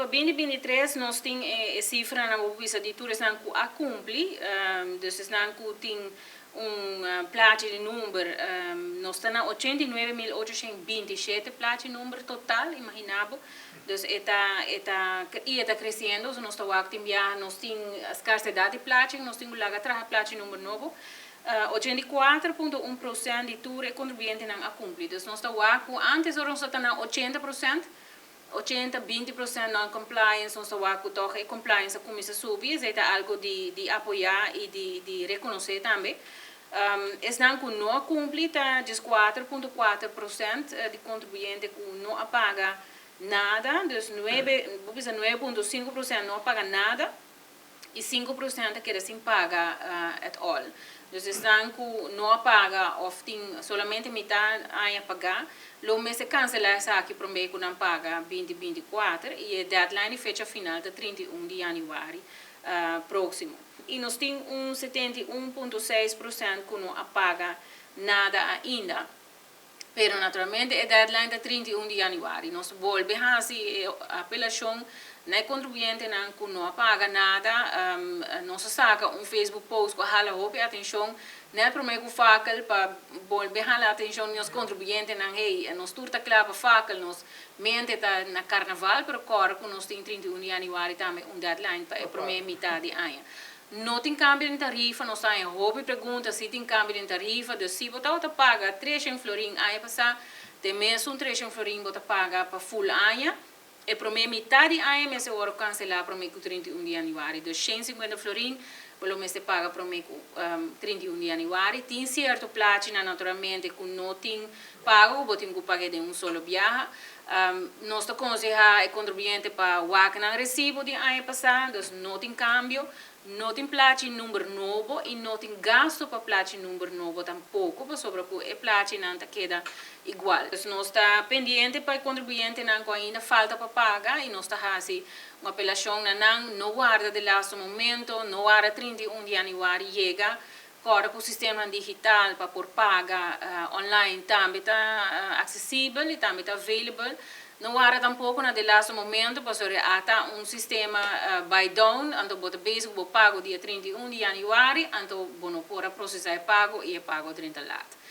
2023 nos tin e sifra na bisa di tur esnan ku a kumpli, dus esnan ku tin un plachi di number, nos ta na 89.827 plachi number total, imaginá bo. Dus e ta kresiendo, so nos ta wak tin biaha, nos tin skarsedat di plachi, nos tin ku laga traha plachi number nobo. 84,1% di tur e kontribuyentenan a kumpli. Dus nos ta wak ku antes nos ta na 80%, 80, 20% non-compliance, nos ta wak ku toch e compliance a kuminsá subi, esei ta algu di apoyá i di rekonosé tambe. Esnan ku no a kumpli ta 4,4% di kontribuyente ku no a paga nada, dus 9, 9,5% no a paga nada i 5% keda sin paga at all. Dus esnan ku no a paga òf tin solamente mitar aña pagá, lo mester kanselá esaki promé ku nan paga 2024 i e deadline i fecha final ta 31 di yanüari próksimo. I nos tin un 71,6% ku no a paga nada ainda. Pero naturalmente e deadline ta 31 di yanüari. Nos ta bolbe hasi apelashon na kontribuyentenan ku no a paga nada. Nos a saka un Facebook post ku a hala hopi atenshon, net promé ku fakkel, pa bolbe hala atenshon nos kontribuyentenan: hey, nos tur ta kla pa fakkel, nos mente ta na karnaval, pero kòrda ku nos tin 31 di yanüari tambe un deadline pa e promé mitar di aña. No tin kambio di tarifa. Nos tin hopi pregunta si tin kambio di tarifa, dus si bo ta paga 300 florin aña pasá, te mesun 300 florin bo ta paga pa full aña. E promé mitar di aña mester wòrdu kanselá promé ku 31 di yanüari. Dus 150 florin bo mester paga promé ku 31 di yanüari. Tin sierto plachi naturalmente ku no tin pago, bo tin ku paga di un solo biaha. Nos ta konsehá e kontribuyente pa wak nan resibo di aña pasá, dus no tin kambio, no tin plachi number nobo i no tin gastu pa plachi number nobo tampoko, pasobra ku e plachinan ta keda igual. Dus nos ta pendiente pa e kontribuyentenan ku ainda falta pa paga i nos ta hasi un apelashon na nan: no warda di laatste momento, no warda 31 di yanüari yega. Awor ku sistema digital pa por paga online tambe ta aksesibel i tambe ta available. No warda tampoko na di laatste momento, pasobra ata un sistema bai down, anto bo ta bezig bo pago dia 31 di yanüari, anto bo no por a prosesá e pago i e pago 30 laat.